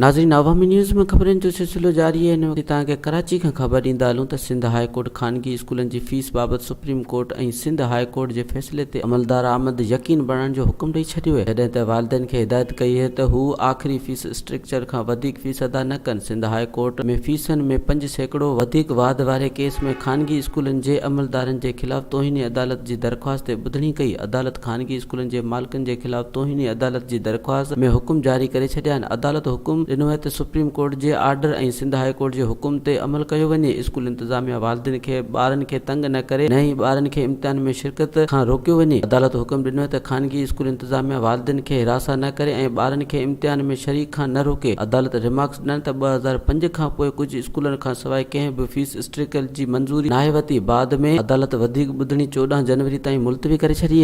ناظرين عوامي نيوز ۾ خبرن جو سلسلو جاري آهي هن وقت توهان کي ڪراچي کان خبر ڏيندا هلون ته سنڌ هاء ڪورٽ خانگي اسڪولن جي فيس بابت supreme court ۽ Sindh high court جي فيصلي تي عملدرآمد يقين بڻائڻ جو حڪم ڏئي ڇڏيو آهي جڏهن ته والدين کي هدايت ڪئي آهي ته هو آخري فيس اسٽرڪچر کان وڌيڪ فيس ادا نه ڪن سنڌ هاء ڪورٽ ۾ فيسن ۾ 5% وڌيڪ واڌ واري ڪيس ۾ خانگي اسڪولن جي عملدارن جي خلاف توهين عدالت جي درخواست تي ٻڌڻي ڪئي عدالت خانگي اسڪولن جي مالڪن جي خلاف توهين عدالت جي درخواست ۾ حڪم جاري ڪري ڇڏيا آهن. عدالت حڪم ڏنو آهي ته سپريم ڪورٽ جي آرڊر ۽ سنڌ هاء ڪورٽ جي حڪم تي عمل ڪيو وڃي، اسڪول انتظاميا والدين کي ٻارن کي تنگ نه ڪري نه ئي ٻارن کي امتحان ۾ شرڪت کان روڪيو وڃي. عدالت حڪم ڏنو آهي ته خانگي اسڪول انتظاميا والدين کي هراسان نه ڪري ۽ ٻارن کي امتحان ۾ شريڪ کان نه روڪي. عدالت ريمارڪس ڏنا ته 2005 کان پوء ڪجهه اسڪولن کانسواء ڪنهن به فيس اسٽرڪچر جي منظوري ناهي ورتي، بعد ۾ عدالت وڌيڪ ٻڌڻي 14 جنوري تائين ملتوي ڪري ڇڏي.